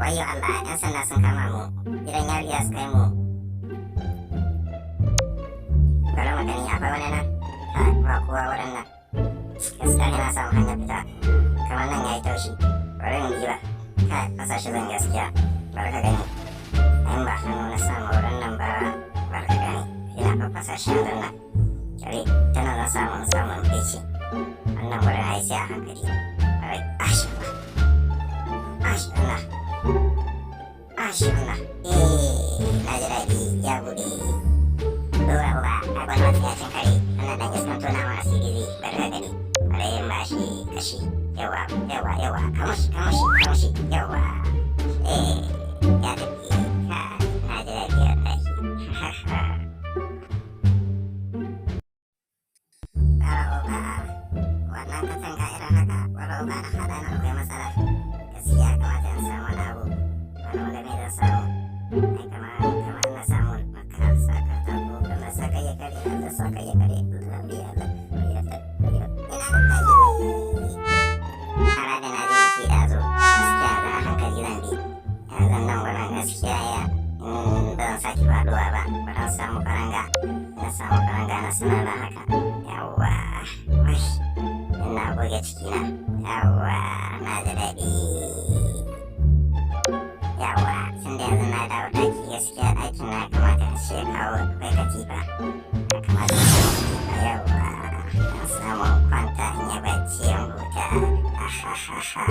Wayyo Allah, 'yan sanda sun kama mu. Gidan yari za su kai mu. Bari mu gani, akwai wani nan? Ha, ba kowa wurin nan. Gaskiya ne na samu hanyar fita. Kamar nan ya yi taushi. Bari in diba. Kai, fasa shi zan gaskiya. Bari ka gani. In ba hannu na samu wurin nan ba, bari ka gani. Ina faffasa shi yanzu nan. Kare, tana zan samu in samu in fice. Wannan wurin ai sai a hankali. Bari, ashi Allah. Ashi Allah. Ashi Allah. Eh, na ji daɗi ya buɗe. Uwa uwa, a wani matsiyacin kare. Wannan ɗan iskan tona ma asiri zai, bari ka gani. Bari in ba shi kashi. Yawa, yawa, yawa, kamushi, kamushi, kamushi, yawa. Eh, ya tafi. Ha, na ji daɗi wallahi. Bara uba, wannan katanga irin haka, bara uba na haɗa na akwai matsala. Gaskiya kamata in samu wani abu. Wani wanda mai zan samu. Ai kamar na samu maka sa katako, na sa kai ya kare, Allah sa kai ya kare. Allah biya, Allah biya, Allah biya. Ina lillahi. Ara da na ji jiki ɗazu, gaskiya za a hankali zan bi. Yanzu nan wurin gaskiya ya ba zan sake faɗuwa ba. Bari in samu karanga. Na samu karanga na sanar da haka. Yawwa. Wai. Ina goge cikina. Yawwa, na ji daɗi. Yawwa, tun da yanzu na dawo ɗaki, gaskiya ɗakin na kamata in ce kawo akwai katifa. Ya kamata in samu katifa, yawwa. In samu in kwanta in yi bacci in huta. Ha ha ha ha.